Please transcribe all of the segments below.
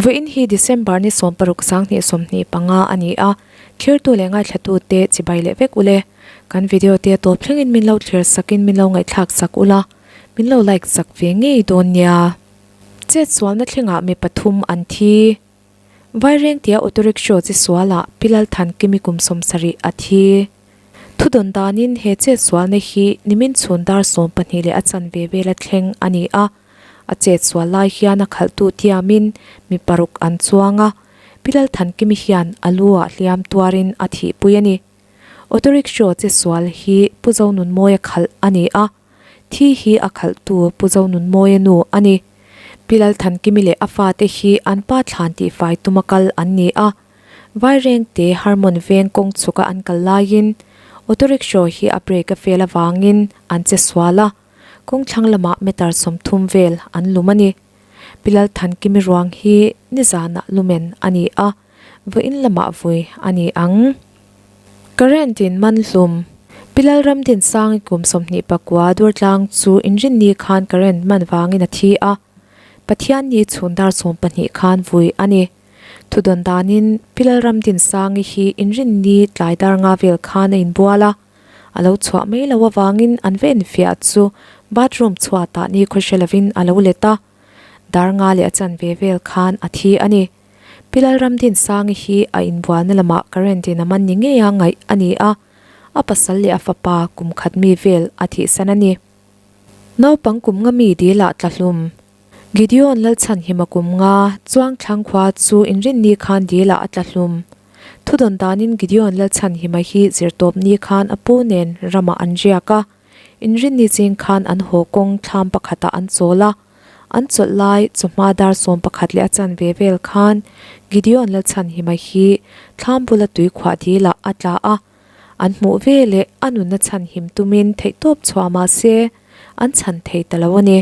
Vawiin hi December ni 16 2025 a ni a, thlirtu leh ngaithlatute chibai leh vek ule. Kan video te tawp thlengin min lo thlir sakin min lo ngaihthlak sak ula, min lo like sak ve ngei dawn nia. Chetsualna thlengah mi pathum an thi. Vaireng tia auto rickshaw chi sualah Pi Lalthankimi kum 70 a thi. Thudawn danin he chetsualna hi nimin chhun dar 12 leh a chanve vela thleng a ni a. A chetsual lai hian a khalhtu tiamin mi paruk an chuang a, Pi Lalthankimi hian a lu ah hliam tuarin a thihpui a ni. Auto rickshaw chetsual hi Pu Zonunmawia khalh a ni a. Thi hi a khalhtu Pu Zonunmawia nu a ni. Pi Lalthankimi leh a fate hi an pa thlan tihfai tuma kal an ni a. Vairengte Harmon veng kawng chhuka an kal laiin auto rickshaw hi a brake a fail avangin an che sual a, kawng thlang lamah meter 30 vel an lum a ni. Pi Lalthankimi ruang hi nizanah lumen a ni a, vawiin lamah vui a ni ang. Current in man hlum. Pi Lalramdinsangi kum 29 Durtlang chu inrinni khan current man vangin a thi a, Pathianni chhun dar 12 khan vui a ni. Thudawn danin Pi Lalramdinsangi hi inrinni tlai dar nga vel khan a inbual a, a lo chhuah mai lo avangin an va enfiah chu bathroom chhuatah ni khawhre lovin a lo let a, dar nga leh a chanve vel khan a thi a ni. Pi Lalramdinsangi hi a inbualna lamah current in a man ni ngei a ngaih a ni a, a pasal leh a fapa kum khat mi vel a thihsan a ni. Naupang kum nga mi dilah tla hlum. Gideon Lalchhanhima kum nga chuang thlang khua chu inrinni khan dilah a tla hlum. Thudawn danin Gideon Lalchhanhima hi zirtawp ni khan a pu nen ramah an riak a, inrinni ching khan an haw kawng thlam pakhatah an chawl a. An chawlh lai chawhma dar 11 leh a chanve vel khan Gideon Lalchhanhima hi thlam bula tui khuah dilah a tla a, an hmuh ve leh a nunna chhanhim tumin theihtawp chhuah mah se an chhan thei ta lo a ni.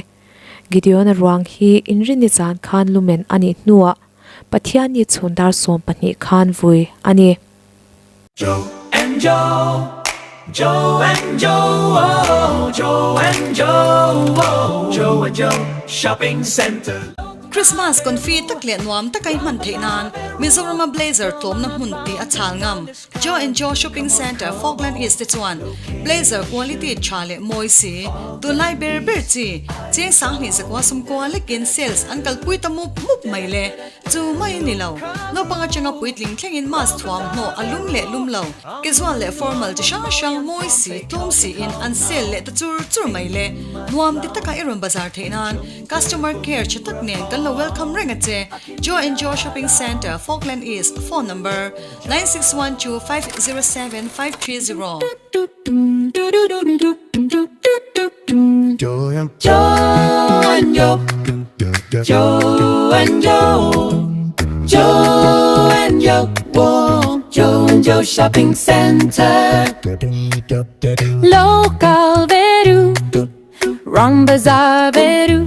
Gideon-a ruang hi inrinni zan khan lumen a nih hnuah Pathianni chhun dar 12 khan vui a ni. Joe and Joe, Joe and Joe, oh, Joe and Joe, oh, Joe and Joe Shopping Centre. Christmas confi tak leh nuam tak a i hman theih nan Mizorama Blazer tlawmna hmun tih a chhal ngam. Joe and Joe Shopping Centre, Falkland East te chuan Blazer quality tha leh mawi si, tunlai ber ber chi, cheng 2000 zakua 90 lekin sales an kalpui ta mup mup mai le. Chu mai a ni lo. Naupang atanga puitling thlengin mask thuam hnawh a lum leh lum lo. Casual leh formal chi hrang hrang mawi si, tlawm siin an sale leh ta chur chur mai le. Nuam ti taka i rawn bazar theih nan customer care tha tak nen kan lo welcome reng a che. Joe and Joe Shopping Centre, Falkland East, phone number, 9612 507 530. Joe and Joe, Joe and Joe, Joe and Joe, whoa, Joe and Joe Shopping Centre. Local veru, Rang Bazaar veru,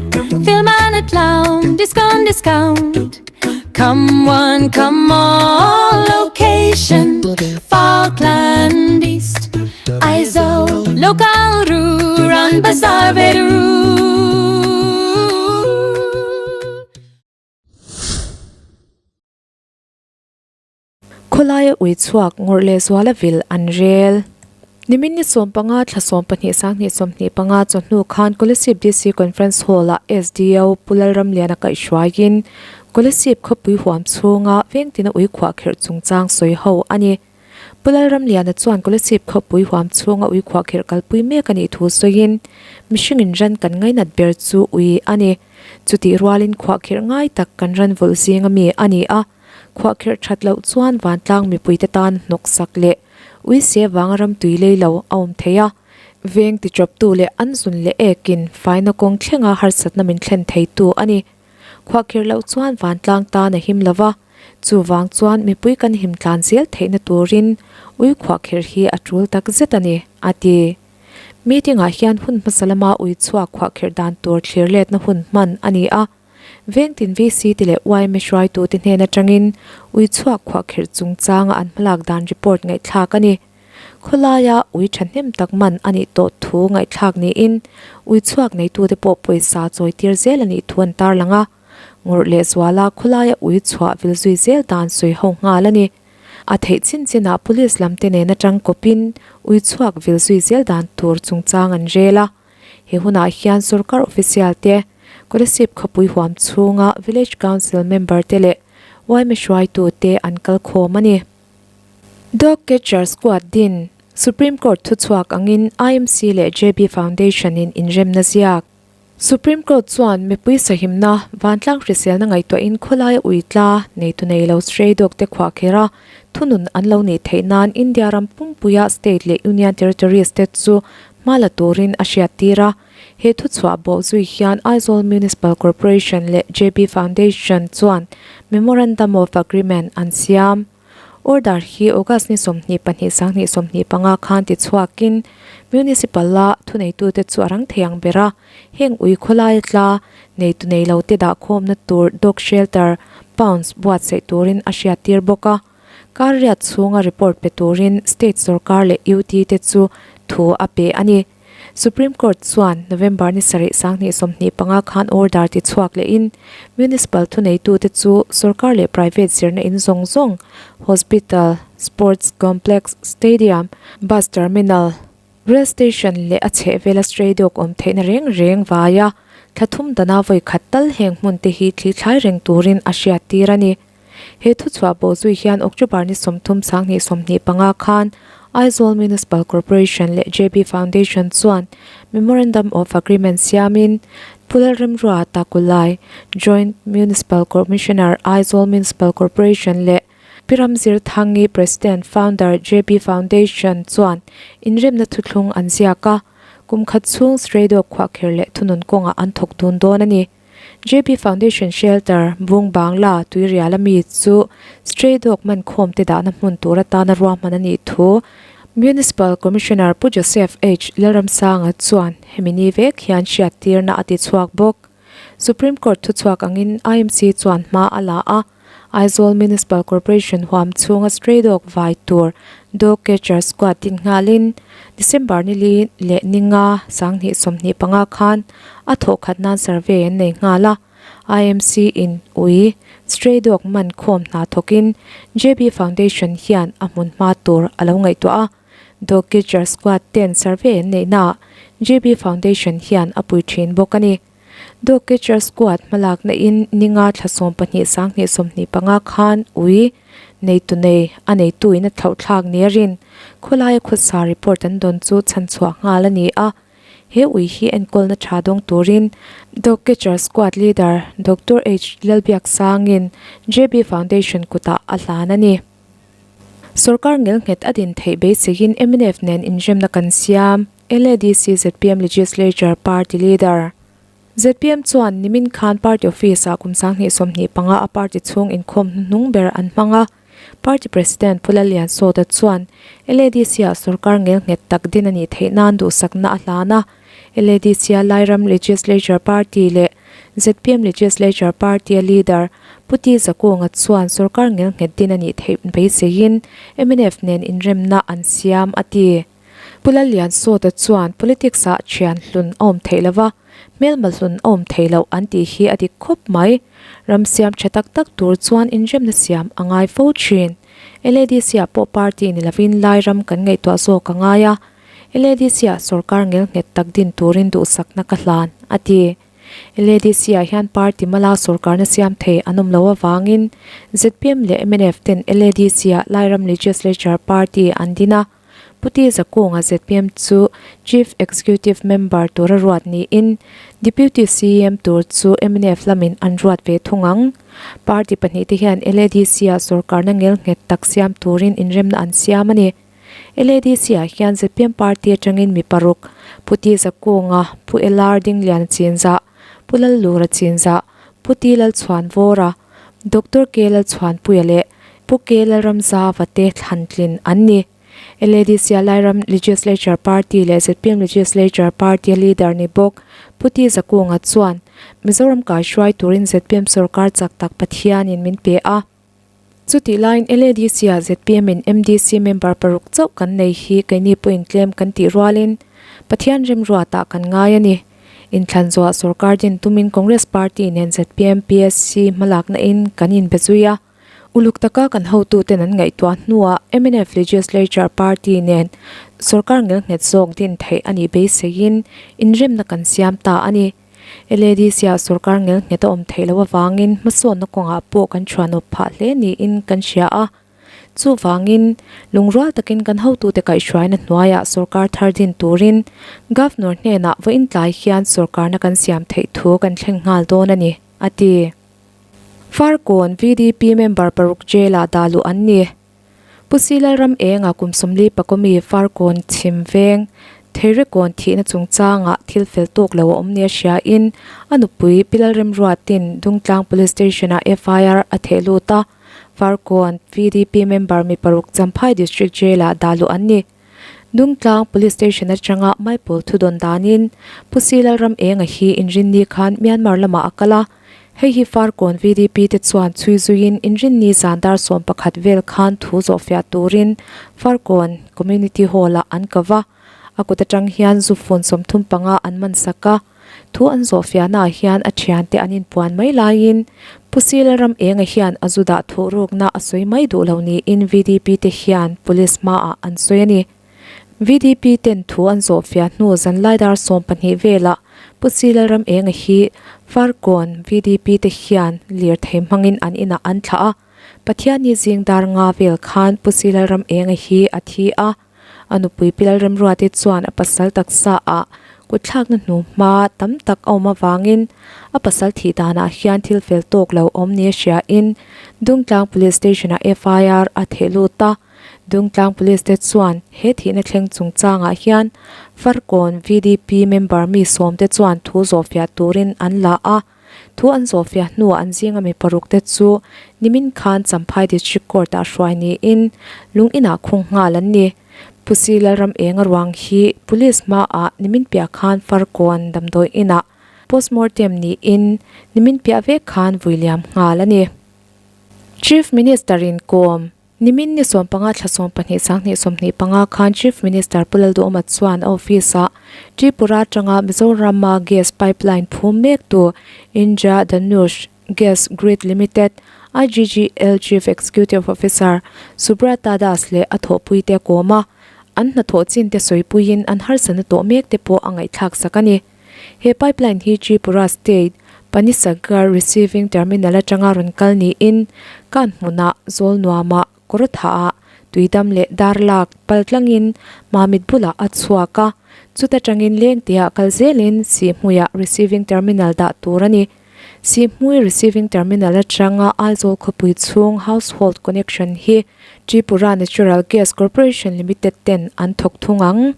Filmana clown, discount, discount. Come one, come all, location, Falkland East, Aizawl, local ru, Rang Bazaar veru. Khawlaia ui chhuak ngawrh leh zuala vil an rel. Nimin ni 15 thla 12 2025 chawhnu khan Kolasib DC Conference Hall-ah SDO Pu Lalramliana kaihhruaiin Kolasib khawpui huam chhunga vengtina ui khuah kherh chungchang sawi ho a ni. Pu Lalramliana chuan Kolasib khawpui huam chhunga ui khuah kherh kalpui mek a nih thu sawiin mihringin ran kan ngainat ber chu ui a ni. Chutih rualin khuah kherh ngai tak kan ran vawlh zinga mi a ni a. Khuahkherh that loh chuan vantlang mipuite tan hnawk sak leh ui se vanga ram tui lei lo a awm thei a. Veng tichawptu leh an zun leh ekin faina kawng thlenga harsatna min thlen theitu a ni. Khuahkherh loh chuan vantlang tan a him lo va, chuvang chuan mipui kan him tlan zel theihna turin ui khuahkherh hi a tul tak zet a ni, a ti. Meeting-ah hian hun hmasa lama ui chhuak khuahkherh dan tur thlir letna hun hman a ni a. Vengtin VC te leh yma hruaitute hnen atangin ui chhuak khuahkherh chungchanga an hmalak dan report ngaihthlak a ni. Khawlaia ui thahnem tak man a nih tawh thu ngaihthlak niin ui chhuak neitute pawh pawisa chawi tir zel a nih thu an tarlang a. Ngawrh leh zuala khawlaia ui chhuah vil zui zel dan sawi ho nghal a ni. A theih chin chinah police lam te nen atang kawpin ui chhuak vil zui zel dan tur chungchang an rel a. He hunah hian sorkar official te, Kolasib khawpui huam chhunga Village Council member te leh yma hruaitu te an kal khawm a ni. Dog Catcher Squad din Supreme Court thuchhuak angin IMC leh JB Foundation in inremna ziak. Supreme Court chuan mipui sahimna, vantlang hriselna ngaihtuahin khawlaia ui tla, neitu nei lo stray dog te khuah kher a, thunun an lo nih theih nan India ram pumpuia state leh union territories te chu hma la turin a hriattir a. He thuchhuah bawh zui hian Aizawl Municipal Corporation leh JB Foundation chuan Memorandum of Agreement an siam. Order hi August ni 22 2025 khan tichhuakin Municipal-a thuneitute chu a rang thei ang ber a, heng ui khawlaia tla neitu nei lo te dahkhawmna tur dog shelter pounds buatsaih turin a hriattir bawk a. Kar riat chhunga report pe turin state sorkar leh UT te chu thu a pe a ni. Supreme Court chuan November ni sarih 2025 khan order tichhuak lehin Municipal thuneitute chu sorkar leh private zirna in zawng zawng, hospital, sports complex, stadium, bus terminal, rail station leh a chhehvela stray dog awm theihna reng reng vaia thla thum dana vawi khat tal heng hmun te hi thli thlai reng turin a hriattir a ni. He thuchhuah pawh zui hian October ni 30 2025 khan Aizawl Municipal Corporation leh JB Foundation chuan Memorandum of Agreement siamin Pu Lalremrua Takulai, Joint Municipal Commissioner, Aizawl Municipal Corporation leh Pi Ramzir Thangi, President, Founder, JB Foundation chuan inremna thuthlung an ziak a, kum khat chhung stray dog khuahkher leh thunun kawngah an thawk dun dawn a ni. JB Foundation Shelter, Bung Bangla, Tuirial a mi chu stray dog man khawm te dahna hmun tur atana ruahman a nih thu Municipal Commissioner Pu Joseph H. Lalramsanga chuan hemi ni vek hian hriattirna a ti chhuak bawk. Supreme Court thuchhuak angin IMC chuan hma a la a. Aizawl Municipal Corporation huam chhunga stray dog vai tur Dog Catcher Squad din nghalin December ni li leh ni nga 2025 khan a thawh khat nan survey an nei nghal a. IMC in ui stray dog man khawm hna thawkin JB Foundation hian a hmun hma tur a lo ngaihtuah a. Dog Catcher Squad ten survey an neihnaah JB Foundation hian a pui thin bawk a ni. Dog Catcher Squad hmalakna in ninga thla 12 2025 khan ui neitu nei a neitu in a thlauhthlak ni a rin. Khawlaia khawsa report an dawn chu chhanchhuah nghal a ni a. He ui hi enkawlna tha dawng turin Dog Catcher Squad Leader Doctor H Lalbiaksangin JB Foundation kutah a hlan a ni. Sorkar ngelnghet a din theih beiseiin mnf nen inremna kan siam. LADC zpm Legislature Party Leader zpm chuan nimin khan party office-ah kum 2025 a party chhung inkhawm hnuhnung ber an hmang a. Party President Pu Lalliansawta chuan LADC-ah sorkar ngelnghet tak din a nih theih nan duhsakna a hlan a. LADC-a Lairam Legislature Party leh zpm Legislature Party-a leader Pu T Zakunga chuan sorkar ngelnghet din a nih theih beiseiin mnf nen inremna an siam a ti. Pu Lalliansawta chuan politics-ah thian hlun a awm theih lo va, hmelma hlun a awm thei loh an tih hi a dik khawp mai. Ram siam tha tak tak tur chuan inremna siam a ngai fo thin. LADC-ah pawh party ni lovin lai ram kan ngaihtuah zawk a ngai a, LADC-ah sorkar ngelnghet tak din turin duhsakna ka hlan, a ti. LADC-ah hian party mala sorkarna siam thei an awm lo avangin zpm leh mnf ten LADC-ah Lairam Legislature Party an din a. Pu T Zakunga zpm chu Chief Executive Member tura ruat niin Deputy CM tur chu mnf lamin an ruat ve thung ang. Party pahnihte hian LADC-ah sorkarna ngelnghet tak siam turin inremna an siam a ni. LADC-ah hian zpm party atangin mi paruk, Pu T Zakunga, Pu LR Dingliana Chinzah, Pu Lallura Chinzah, Pu T Lalchhuanvawra, Doctor K Lalchhuanpuia leh Pu K Lalramzava te thlan tlin an ni. LADC-a Lairam Legislature Party leh zpm Legislature Party-a leader ni bawk Pu T Zakunga chuan Mizoram kaihruai turin zpm sorkar chak tak Pathianin min pe a. Chutih laiin LADC-ah zpm-in MDC member paruk chauh kan nei hi keini pawhin tlem kan tih rualin Pathian remruatah kan ngai a ni. Inthlan zuah sorkar din tumin Congress party nen zpm PSC hmalakna in kan inbe zui a. Uluk taka kan hotuten an ngaihtuah hnuah mnf Legislature Party nen sorkar ngelnghet zawk din theih a nih beiseiin inremna kan siam ta a ni. LADC-ah sorkar ngelnghet a awm theih loh avangin hmasawnna kawngah pawh kan thuanawp phah hle niin kan hria a. Chuvangin, lungrual takin kan hotute kaihhruaina hnuaiah sorkar thar din turin Governor hnenah vawiin tlai hian sorkarna kan siam theih thu kan thleng nghal dawn a ni, a ti. Farkawn VDP member paruk jail-ah dah luh an ni. Pu Si Lalram Enga kum 40 pakawmi Farkawn chhim veng Theirekawn thihna chungchangah thil fel tawk lo a awm nia hriain a nupui Pi Lalremruatin Dungtlang Police Station-ah FIR a theh lut a, Farkawn VDP member mi paruk Champhai District Jail-ah dah luh an ni. Dungtlang Police Station atanga Maipawl thudawn danin Pu Si Lalram Enga hi inrinni khan Myanmar lamah a kal a, hei hi Farkawn VDP te chuan chhui zuiin inrinni zan dar 11 vel khan thu zawhfiah turin Farkawn Community Hall-ah an ko va, a kut atang hian zu fun 35 an man sak a. Thu an zawhfiahnaah hian a thiante an inpuan mai laiin Pu Silaram Enga hian a zu dah thuh rukna a sawi mai duh lo niin VDP te hian Police hmaah an sawi a ni. VDP ten thu an zawhfiah hnu zanlai dar 12 velah Pu Silalram Enga hi Farkawn VDP te hian lirthei hmangin an inah an thlah a, Pathianni zing dar nga vel khan Pu Silalram Enga hi a thi a. A nupui Pi Lalremruati chuan a pasal taksa ah kutthlakna hnuhma tam tak a awm avangin a pasal thih danah hian thil fel tawk lo awm nia hriain Dungtlang Police Station ah FIR a theh lut a. Dungtlang Police te chuan he thihna thleng chungchangah hian Farkawn VDP member mi sawmte chuan thu zawhfiah turin an la a. Thu an zawhfiah hnuah an zinga mi paruk te chu nimin khan Champhai District Court ah hruai niin lung inah khung nghal an ni. Pu Si Lalram Enga ruang hi Police hmaah nimin piah khan Farkawn damdawi inah postmortem niin nimin piah vek khan vui liam nghal a ni. Chief Minister in kawm Nimin ni 15 thla 12 sanghnih 25 khan Chief Minister Pu Lalduhawma chuan a office-ah Tripura atanga Mizoram-a gas pipeline phum mektu Indra Dhanush Gas Grid Limited, IGGL, Chief Executive Officer Subrata Das leh a thawhpuite a kawm a, an hnathawh chin te sawipuiin an harsatna tawh mek te pawh a ngaihthlak sak a ni. He pipeline hi Tripura State Panisagar Receiving Terminal atanga rawn kal niin kan hmunah zawl nuamah kawr thaah tuidam leh dar lak pal tlangin Mamit bulah a chhuak a, chuta tangin lengteah kal zelin Sihhmuiah Receiving Terminal dah tur a ni. Sihhmui Receiving Terminal atanga Aizawl khawpui chhung household connection hi Tripura Natural Gas Corporation Limited ten an thawk thung ang.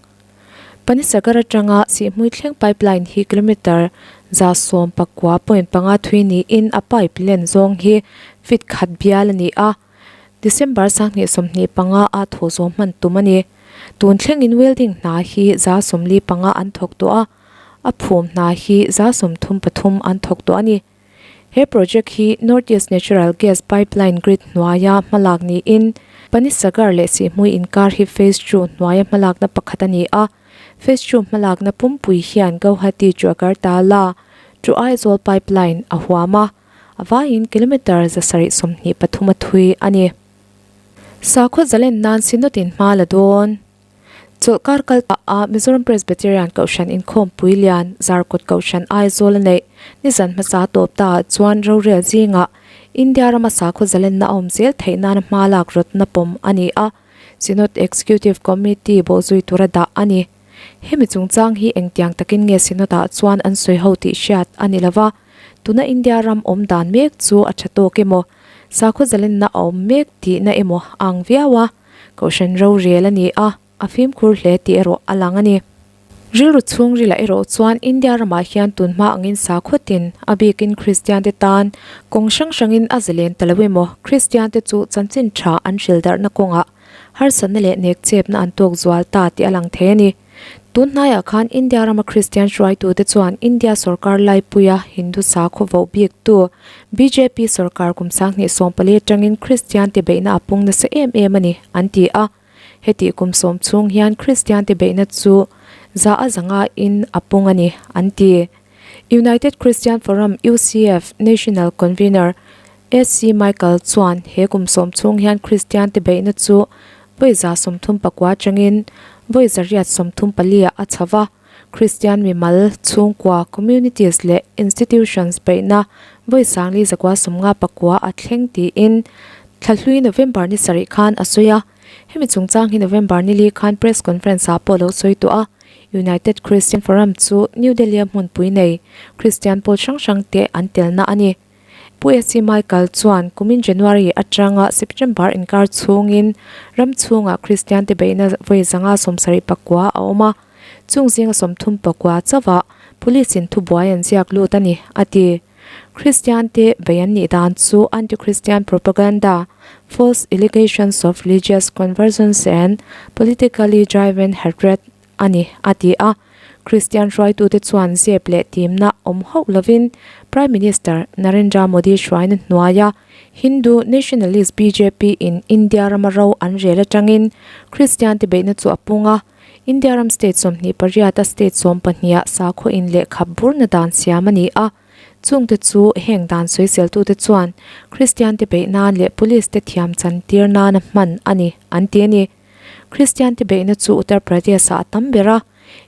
Panisagar atanga Sihhmui thleng pipeline hi kilometre 119.5 thui niin a pipe len zawng hi feet khat bial a ni a, December 2025 a thaw zawm hman tum a ni. Tun thlengin welding hna hi 45 an thawk tawh a, a phum hna hi 33 an thawk tawh a ni. He project hi North East Natural Gas Pipeline Grid hnuaia hmalak niin Panisagar leh Sihhmui inkar hi Phase Two hnuaia hmalakna pakhat a ni a. Phase Two hmalakna pumpui hian Gauhati to Agartala to Aizawl pipeline a huam a, a vaiin kilometre 723 a thui a ni. Sakhaw zalen nan Synod in hma la dawn. Chawlhkar kal ta a Mizoram Presbyterian Kohhran inkhawmpui lian Zarkawt Kohhran Aizawl a neih nizan hmasa tawp ta ah chuan rorel zingah India rama sakhaw zalenna a awm zel theih nana hma lak rawtna pawm a ni a, Synod Executive Committee bawhzui tura dah a ni. Hemi chungchang hi engtiang takin nge Synod ah chuan an sawi ho tih hriat a ni lova, tuna India ram awm dan mek chu a tha tawk emaw, sakhaw zalenna a awm mek tihna emaw a ang viau a. Kohhran rorel a ni a, a fimkhur hle tih erawh a lang a ni. Rilru chhungrilah erawh chuan India ramah hian tunhma angin sakhawtin, a bikin Kristiante tan kawng hrang hrangin a zalen ta lo emaw, Kristiante chu chanchin tha an hrildarhna kawngah harsatna leh nekchepna an tawk zual ta tih a lang thei a ni. Tun hnaiah khan India rama Kristian hruaitute chuan India sorkar laipuia Hindu sakhaw voh biktu bjp sorkar kum 2014 atangin Kristiante beihna a pung nasa em em a ni, an ti a. Hetih kum sawm chhung hian Kristiante beihna chu za a zanga in a pung a ni, an ti. United Christian Forum, UCF, National Convener SC Michael chuan he kum sawm chhung hian Kristian te beihna chu vawi 34 atangin vawi 834 ah a chho va. Kristian mimal, chhungkua, communities leh institutions beihna vawi 4,959 a thleng tiin thlahlui November ni sarih khan a sawi a. Hemi chungchang hi November ni li khan press conference ah pawh lo sawi tawh a. United Christian Forum chu New Delhi-a hmunpui nei Kristian pawl hrang hrang te an telna a ni. Pu SC Michael chuan kumin January atanga September inkar chhungin ram chhungah Kristian te beihna vawi 179 a awm a, chung zinga 39 chauhah Police in thubuai an ziak lut a ni, a ti. Kristian te beih an nih dan chu anti-Christian propaganda, false allegations of religious conversions and politically driven hatred a ni, a ti a. Kristian hruaitute chuan zep leh timna awm hauh lovin Prime Minister Narendra Modi hruaina hnuaia Hindu nationalist bjp in India rama ro an rel atangin Kristian te beihna chu a pung a. India ram state 28 a state 12 ah sakhaw in leh khap burna dan siam a ni a. Chungte chu heng dan sawiseltute chuan Kristian te beih nan leh police te thiam chan tir nana hman a ni an ti a ni. Kristian te beihna chu Uttar Pradesh ah a tam ber a,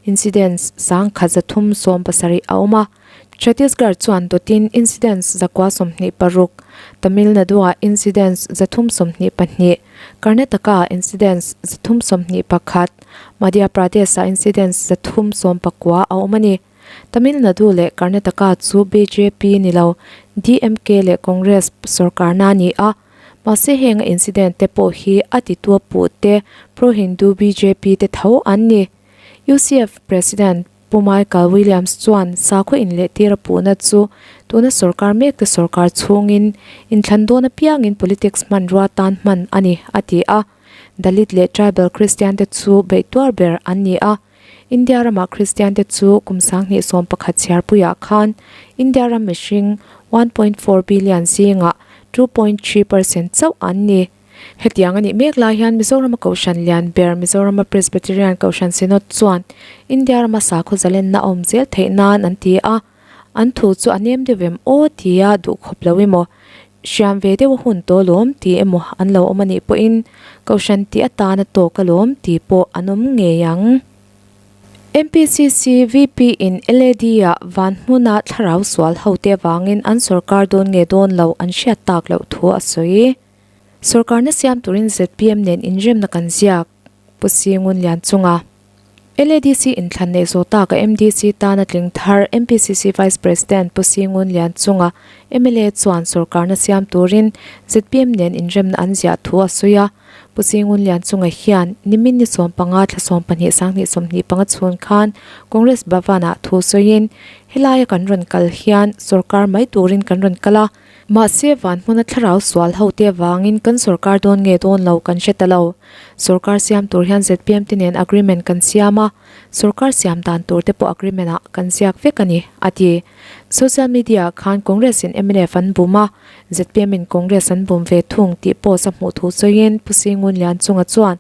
incidents 1370 a awm a. Chhattisgarh chuan dawtin incidents 926, Tamil Nadu ah incidents 322, Karnataka ah incidents 321, Madhya Pradesh ah incidents 319 a awm a ni. Tamil Nadu leh Karnataka chu bjp ni lo, DMK leh Congress sorkarna a ni a. Mahse heng a incident te pawh hi a titu a puh te pro-Hindu bjp te tho an ni. UCF President Pu Michael Williams chuan sakhaw inlehtir a puhna chu tuna sorkar mek te sorkar chhungin inthlan dawn apiangin politics hmanrua tan hman a ni, a ti a. Dalit leh tribal Christian te chu beih tuar ber an ni a. India ramah Christian te chu kum 2011 chhiarpuiah khan India ram mihring 1.4 billion zingah 2.3 percent chauh an ni. Hetiang a nih mek lai hian Mizorama Kohhran lian ber Mizorama Presbyterian Kohhran Synod chuan India rama sakhaw zalenna a awm zel theih nan an ti a, an thu chu a nem deuh em aw tia duh khawp lo emaw, hriam ve deuh a hun tawh lawm ti emaw an lo awm a nih pawhin Kohhran tih atana tawk alawm tih pawh an awm ngei ang. MPCC VP in LAD ah van hmuna thlarau sual hote avangin an sorkar dawn nge dawn lo an hriat tak loh thu a sawi. Sorkarna siam turin zpm nen inremna kan ziak, Pu Singun Lianchunga. LADC inthlan neih zawh taka MDC tana tling thar MPCC Vice President Pu Singun Lianchunga mla chuan sorkarna siam turin zpm nen inremna an ziah thu a sawi a. Pu Singun Lianchunga hian nimin ni 15 thla 12 2025 chhun khan Congress Bhavan-ah thu sawiin, Helaia kan rawn kal hian sorkar mai turin kan rawn kal a, Mahse, van hmuna thlarau sual ho te avangin kan sorkar dawn nge dawn lo kan hre ta lo. Sorkar siam tur hian zpm te nen agreement kan siam a, sorkar siam dan tur te pawh agreement ah kan ziak vek a ni, a ti. Social media ah khan Congress in mnf an bum a, zpm in Congress an bum ve thung tih post a hmuh thu sawiin Pu Singun Lianchunga chuan,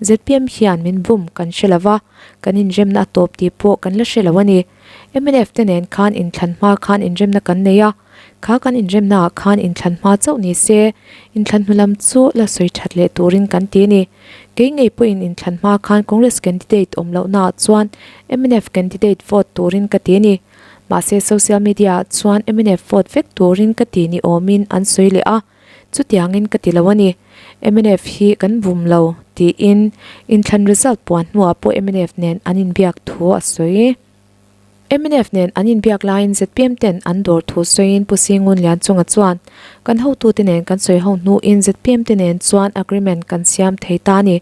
zpm hian min bum kan hre lo va, kan inremna a tawp tih pawh kan la hre lo a ni. Mnf te nen khan inthlan hma khan inremna kan nei a, Kha kan inremna ah khan inthlan hma chauh ni se, inthlan hnu lam chu la sawi that leh turin kan ti a ni. Kei ngei pawhin inthlan hma khan Congress candidate awm lohna ah chuan mnf candidate vote turin ka ti a ni. Mahse social media ah chuan mnf vote vek turin ka ti ni awmin an sawi leh a, chutiangin ka ti lo a ni. Mnf hi kan bum lo tiin inthlan result puan hnuah pawh mnf nen an inbiak thu a sawi. Mnf nen an inbiak laiin zpm ten an dawr thu sawiin Pu Singun Lianchunga chuan, Kan hotute nen kan sawi ho hnuin zpm te nen chuan agreement kan siam thei ta a ni.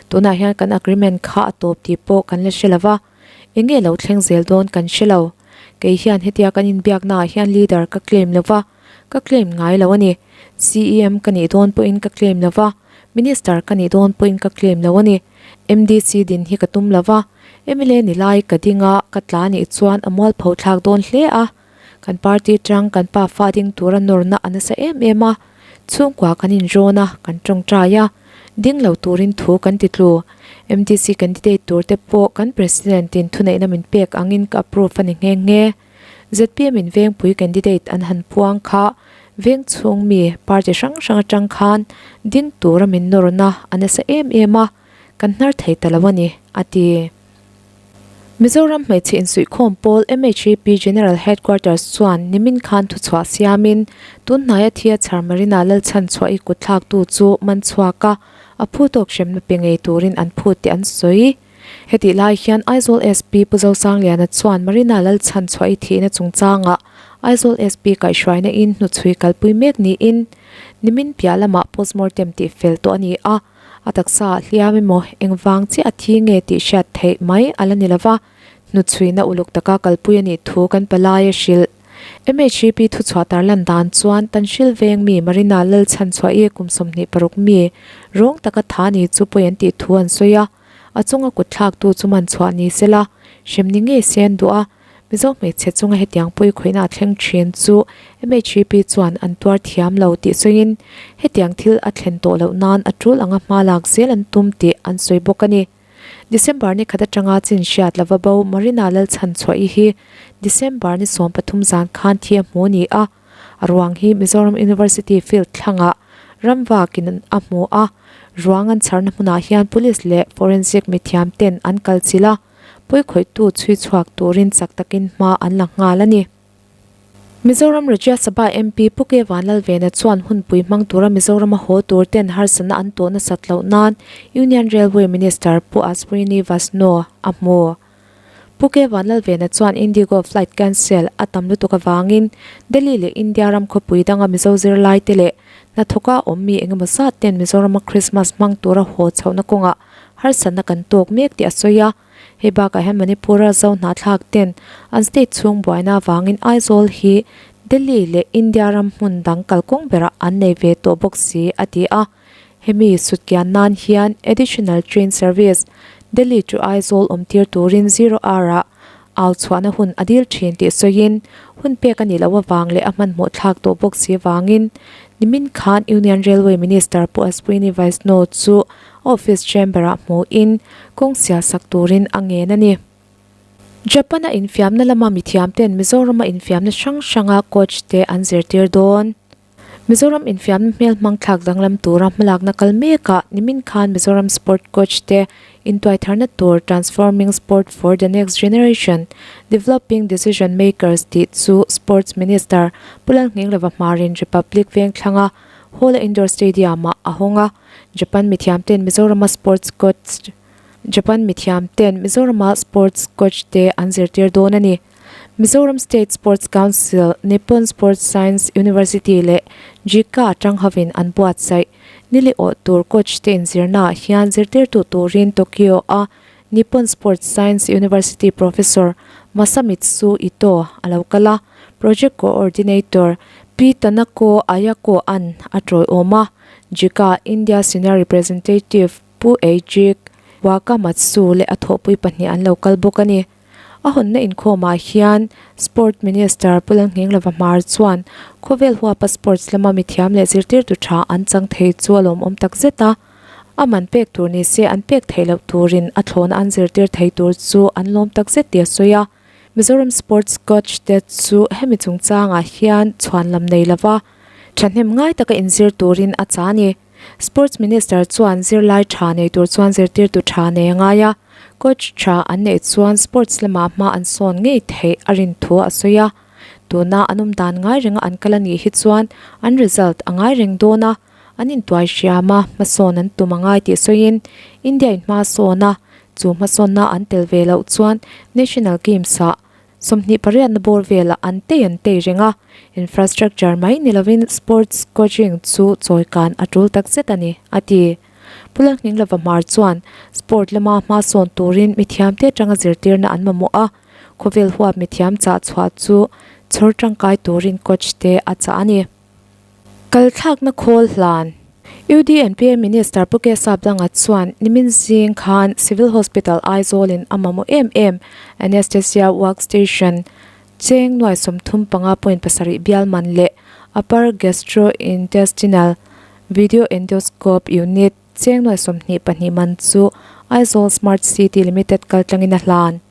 Tunah hian kan agreement kha a tawp tih pawh kan la hre lo va, eng nge lo thleng zel dawn kan hre lo. Kei hian hetia kan inbiaknaah hian leader ka claim lo va, ka claim ngai lo a ni. CEM ka nih dawn pawhin ka claim lo va, Minister ka nih dawn pawhin ka claim lo a ni. MDC din hi ka tum lo va, mla ni lai ka ding a, ka tla nih chuan a mualpho thlak dawn hle a. Kan party tang kan pa fa ding tura nawrna a nasa em em a, chhungkua kan inrawn a, kan tawngtai a, ding lo turin thu kan ti tlu. MDC candidate tur te pawh kan President in thuneihna min pek angin ka approve a ni nghe nghe. Zpm in Vengpui candidate an han puang kha veng chhung mi party hrang hrang atang khan ding tura min nawrna a nasa em em a, kan hnar thei ta lo a ni, a ti. Mizoram hmeichhe insuihkhawm pawl MHAP General Headquarters chuan nimin khan thuchhuah siamin tun hnaia thia chhar Marina Lalchhanchhuah i kutthlaktu chu man chhuak a, a phu tawk hremna pe ngei turin an phut tih an sawi. Hetih lai hian Aizawl SP Pu Zosangliana chuan Marina Lalchhanchhuah i thihna chungchangah Aizawl SP kaihhruaina in hnuchhui kalpui mek niin nimin piah lamah postmortem tih fel tawh a ni a. A taksa ah hliam emaw engvang chiah a thi nge tih hriat theih mai a la ni lova, hnuchhuina uluk taka kalpui a nih thu kan palai a hrilh. MHEP thuchhuah tarlan dan chuan Tanhril veng mi Marina Lalchhanchhuahi kum 26 mi rawng taka tha ni chu pawi an tih thu an sawi a, a chunga kutthlaktu chu man chhuah ni sela, hrem ni ngei se an duh a. Mizo hmeichhe chunga hetiang pawi khawihna a thleng thin chu MHEP chuan an tuar thiam lo tih sawiin hetiang thil a thlen tawh loh nan a tul anga hma lak zel an tum tih an sawi bawk a ni. December ni khat atanga chin hriat lova bo Marina Lalchhanchhuahi hi December ni 13 zan khan thi a hmu ni a, a ruang hi Mizoram University field thlangah ramvakin a hmu a, ruang an chharna hmunah hian Police leh Forensic mithiam ten an kalchilh a. Pawikhawihtu chhui chhuak turin chak takin hma an la nghal a ni. Mizoram Rajya Sabha MP Pu K Vanlalvena chuan hunpui hmang tura Mizorama haw tur ten harsatna an tawh nasat loh nan Union Railway Minister Pu Ashwini Vaishnaw a hmu. Pu K Vanlalvena chuan Indigo flight cancel a tam lutuk avangin Delhi leh India ram khawpui danga Mizo zirlaite leh hnathawka awm mi engemaw zat ten Mizorama Christmas hmang tura haw chhohna kawngah harsatna kan tawk mek tih a sawi a, hei bakah hian Manipur-a zo hnahthlak ten an state chhung buaina avangin Aizawl hi Delhi leh India ram hmun dang kalkawng berah an nei ve tawh bawk si a ti a, hemi sutkian nan hian additional train service Delhi to Aizawl awm tir turin zero hour-ah au chhuahna hun a dil thin tih sawiin hun pek a nih loh avang leh a hmanhmawh thlak tawh bawk si avangin nimin khan Union Railway Minister Pu Ashwini Vaishnaw chu Office chamber-ah hmuhin kawng sial sak turin a ngen a ni. Japan-a infiamna lama mithiamten Mizorama infiamna hrang hranga coach te an zirtir dawn. Mizoram infiamna hmel hmang thlak danglam tura hmalakna kal mekah nimin khan Mizoram Sport Coach te intuaitharna tur Transforming Sport for the Next Generation, Developing Decision Makers tih chu Sports Minister Pu Lalnghinglova hmarin Republic Vengthlanga Hawla Indoor Stadium-ah a hawng a. Japan mithiam ten Mizorama sports coach Japan mithiam ten Mizorama sports coach te an zirtir dawn a ni. Mizoram State Sports Council, Nippon Sports Science University leh JICA atang hovin an buatsaih. Nili awh tur coach te inzirnaah hian zirtirtu turin Tokyo a Nippon Sports Science University Professor Masamitsu Ito a lo kal a, Project Coordinator Pi Tanako Ayako an a tawiawm a. JICA India Senior Representative Pu Eijik Wakamatsu leh a thawhpui pahnih an lo kal bawk a ni. A hawnna inkhawmah hian Sport Minister Pu Lalnghinglova Hmar chuan khawvel huapa sports lama mithiam leh zirtirtu tha an chang thei chu a lawmawm tak zet a. A man pek tur ni se an pek theih loh turin a thlawhna an zirtir thei tur chu an lawm tak zet tih a sawi a. Mizoram Sports Coach te chu hemi chungchangah hian chhuanlam nei lova thahnem ngai taka inzir turin a chah a ni. Sports Minister chuan zirlai tha nei tur chuan zirtirtu tha nei a ngai a, coach tha an neih chuan sports lamah hma an sawn ngei theih a rin thu a sawi a. Tuna an awm dan ngai renga an kal a nih hi chuan an result a ngai reng dawn a, an intuai hriam a, hmasawn an tum a ngai tih sawiin India in hma sawn a, chu hmasawnna an tel ve loh chuan National Games-ah 28 na bawr velah an tei an tei reng a, infrastructure mai ni lovin sports coaching chu chawikan a tul tak zet a ni, a ti. Pu Lalnghinglova Hmar chuan sport lama hma sawn turin mithiamte atanga zirtirna an mamawh a, khawvel huap mithiam chah chhuah chu chhawr tangkai turin coach te a chah a ni. Kalthlakna khawl hlan. UDNPA Minister Pu Kesap Danga chuan nimin zing khan Civil Hospital Aizawl in a mamawh em em Anaesthesia Work Station cheng nuai 35 point pasarih bial man leh Upper Gastrointestinal Video Endoscope Unit cheng nuai 22 man chu Aizawl Smart City Limited kaltlangin a hlan.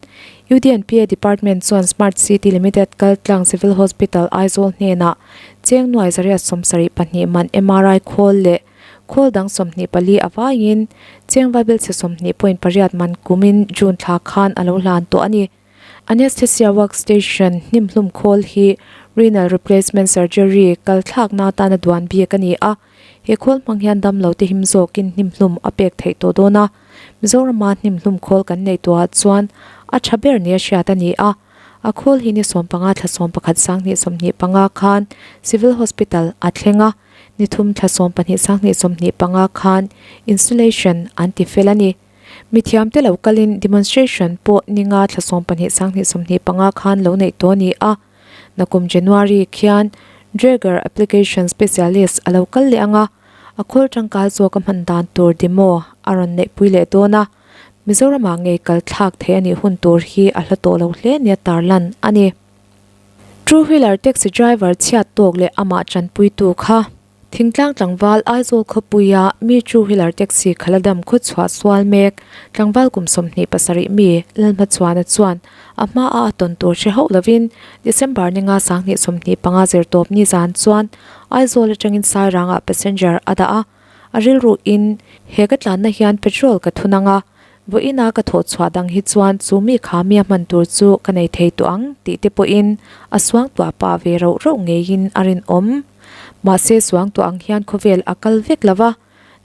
UDNPA Department chuan Smart City Limited kaltlang Civil Hospital Aizawl hnenah cheng nuai zariat 72 man MRI khawl leh khawl dang 24 a vaiin cheng vaibelchhe 20.8 man kumin June thla khan a lo hlan tawh a ni. Anesthesia Workstation hnimhlum khawl hi renal replacement surgery kal thlakna atana duan bik a ni a, he khawl hmang hian damlo te him zawkin hnimhlum a pek theih tawh dawn a. Mizorama hnimhlum khawl kan neih tawhah chuan a tha ber nia hriat a ni a, a khawl hi ni 15 thla 11 sanghnih 25 khan Civil Hospital a thleng a, ni thum thla 12 sanghnih 25 khan installation an ti fel a ni. Mithiamte lo kalin demonstration pawh ninga thla 12 sanghnih 25 khan lo neih tawh a ni a. Nakum January khian Draeger Application Specialist a lo kal leh ang a, a khawl tangkai zawk a hman dan tur demo a rawn neihpui leh dawn a. Mizoramah ngei kal thlak theih a nih hun tur hi a hla tawh lo hle nia tarlan a ni. Two wheeler taxi driver chhiat tawk leh amah tanpuitu kha. Thingtlang tlangval Aizawl khawpuia mi two wheeler taxi khala dam khaw chhuah sual mek tlangval kum 27 mi Lalhmachhuana chuan a hma a a tawn tur hre hauh lovin December ninga 2025 zirtawp ni zan chuan Aizawl atangin Sairangah passenger a dah a, a rilruin he ka tlanna hian petrol ka thun ang a, vawiina ka thawh chhuah dang hi chuan chu mi kha mi a hman tur chu ka nei thei tawh ang tih te pawhin a suangtuah pah ve rauh rauh ngeiin a rinawm. Mahse suangtuah ang hian khawvel a kal vek lo va,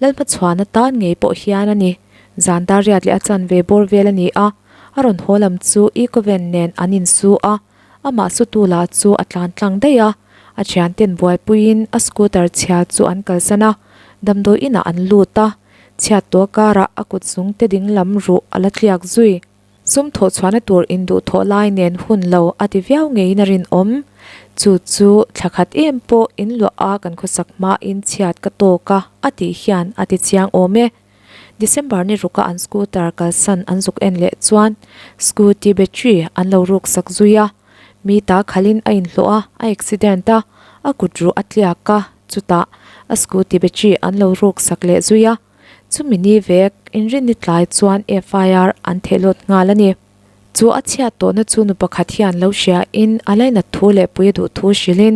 Lalhmachhuana tan ngei pawh hian a ni. Zan dar riat leh a chanve bawr vel a ni a, a rawn haw lam chu Ecovan nen an insu a, amah sutu lah chu a tlan tlang daih a, a thianten buaipuiin a scooter chhia chu an kalsan a, damdawi inah an lut a, chhiat tawh karah a kut zung te ding lam ruh a la tliak zui. Sum thawh chhuahna tur induh thawh lai nen hun lo a ti viau ngeiin a rinawm. Chu chu thla khat em pawh in luah a kan khawsak hmain chhiat ka tawk a a tih hian a ti chiang awm e. December ni ruka an scooter kalsan an zuk en leh chuan scooty battery an lo ruk sak zui a. Mi ta khalin a inhlawh a, a accident a, a kut ruh a tliak a, chutah a scooty battery an lo ruk sak leh zui a. Chumi ni vek, inrinni tlai chuan FIR an thehlawt nghal a ni. Chu a chhiat tawhna chu nu pakhat hian lo hria in a lainat thu leh pui a duh thu hrilhin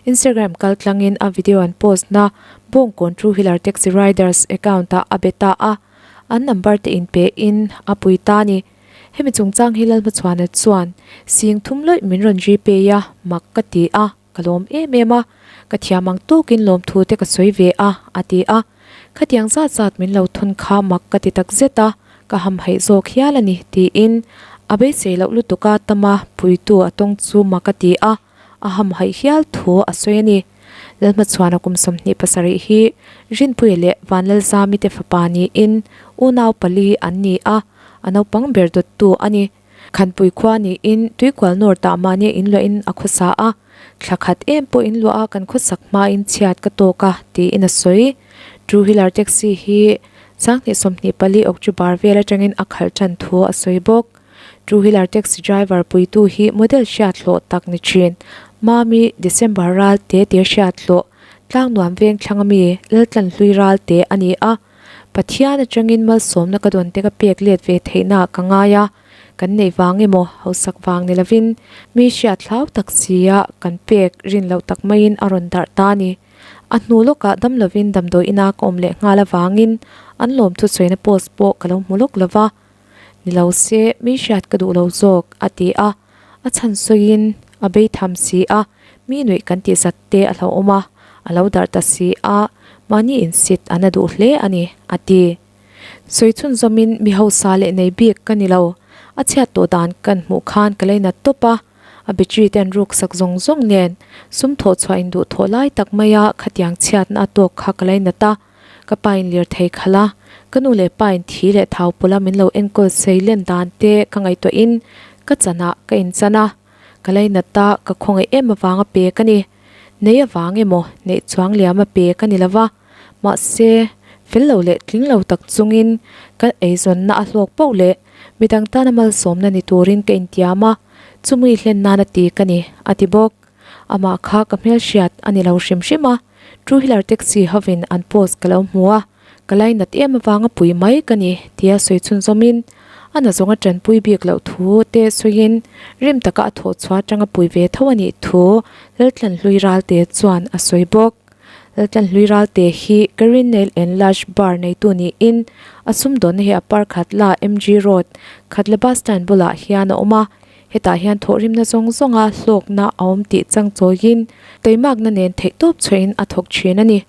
Instagram kaltlangin a video an post na Bawngkawn Two Wheeler Taxi Riders account ah a be ta a, an number te inpe in a pui ta a ni. Hemi chungchang hi Lalhmachhuana chuan sing thum lawih min rawn gpay a, mak ka ti a. Ka lawm em em a, ka thiam ang tawkin lawmthu te ka sawi ve a, a ti a. Khatiang zat zat min lo thawn kha mak ka ti tak zet a, ka hamhaih zawk hial a ni, tiin a beisei loh lutuka tama puitu a tawng chu mak a ti a, a hamhaih hial thu a sawi a ni. Lalhmachhuana kum 27 hi Rinpuia leh Vanlalzami te fapa niin unau pali an ni a, a naupang ber dawttu a ni. Khanpui khua niin Tuikual North ah mahni in luahin a khawsa a, thla khat em pawh in luah a kan khawsak hmain chhiat ka tawk a tiin a sawi. Two wheeler taxi hi 2024 October vel atangin a khalh tan thu a sawi bawk. Two wheeler taxi driver puitu hi model hriat hlawh tak ni thin. Mami December ral te tir hriat hlawh Tlangnuam veng thlang ami Laltlanhlui ral te a ni a. Pathian atangin malsawmna ka dawn te ka pek let ve theihna ka ngai a, kan neih vang emaw hausak vang ni lovin mi hriat hlau tak sia kan pek rin loh tak maiin a rawn darh ta a ni. A hnu lawkah dam lovin damdawi ina ka awm leh nghal avangin an lawmthu sawina post pawh ka lo hmu lawk lova, ni lo se mi hriat ka duh lo zawk a ti a, a chhan sawiin a bei tham si a, mi nuih kan tih zat te a hlauhawm a, a lo darh ta si a, mahni insit an a duh hle a ni, a ti. Sawi chhunzawmin mi hausa leh nei bik ka ni lo, a chhiat tawh dan kan hmuh khan ka lei nat tawp a, a battery te an ruk sak zawng zawng nen sum thawh chhuah induh thawh lai tak maia khatiang chhiatna a tawk kha ka lei nat a. Ka pa in lirthei khalh a, ka nu leh pa in thi leh thau pawlh a min lo enkawl sei len dan te ka ngaihtuah in ka chan ah ka in chan a, ka lainat a ka khawngaih em avang a pek a ni. Nei avang emaw neih chuang liam a pek a ni lo va, mahse fel lo leh tling lo tak chungin ka eizawnna a hlawk poh leh midang tana malsawmna ni turin ka intiam a, chumi hlen nan a ti ka ni, a ti bawk. Amah kha ka hmelhriat a ni lo hrim hrim a, Two wheeler taxi hovin an post ka lo hmu a, ka lainat em avanga pui mai ka ni tia sawi chhunzawmin A na zawnga tanpui bik loh thu te sawiin rim taka a thawh chhuah atanga pui ve tho a nih thu Laltlanhlui Ralte chuan a sawi bawk. Laltlanhlui Ralte hi Karin Nail and Lash Bar neitu niin a sumdawnna hi a par Khatla MG Road, Khatla Bus Stand bulah hian a awm a. Hetah hian thawhrimna zawng zawnga hlawkna a awm tih chang chawiin teimakna nen theihtawp chhuahin a thawk thin a ni.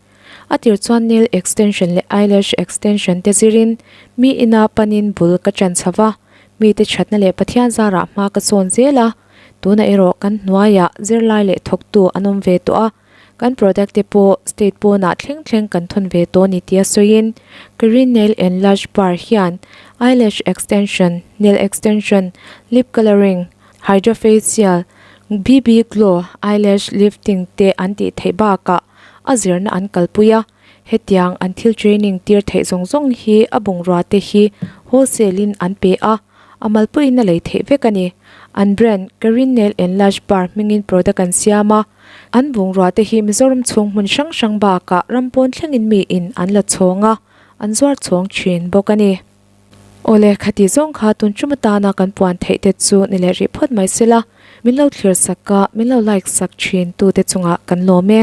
A tir chuan nail extension leh eyelash extension te zirin mi ina panin bul ka ṭan chho va, mite ṭhatna leh Pathian zarah hma ka sawn zel a, tunah erawh kan hnuaiah zirlai leh thawktu an awm ve tawh a, kan product te pawh state pawnah thleng thleng kan thawn ve tawh a ni tia sawiin Green Nail and Lash Bar hian eyelash extension, nail extension, lip colouring, hydrofacial, BB glow, eyelash lifting te an tih theih bakah a zirna an kalpui a, hetiang an thil training tir theih zawng zawng hi a bungrua te hi wholesale in an pe a, a malpuiin a lei theih vek a ni. An brand Karin Nail and Lash Bar hmingin product an siam a, an bungrua te hi Mizoram chhung hmun hrang hrang bakah ram pawn thlengin miin an la chhawng a, an zuar chhawng thin bawk a ni. Awle, khati zawng kha tun tum atana kan puan theih te chu ni leh rih phawt mai sela, min lo thlir sak a, min lo like sak thin tute chungah kan lawm e.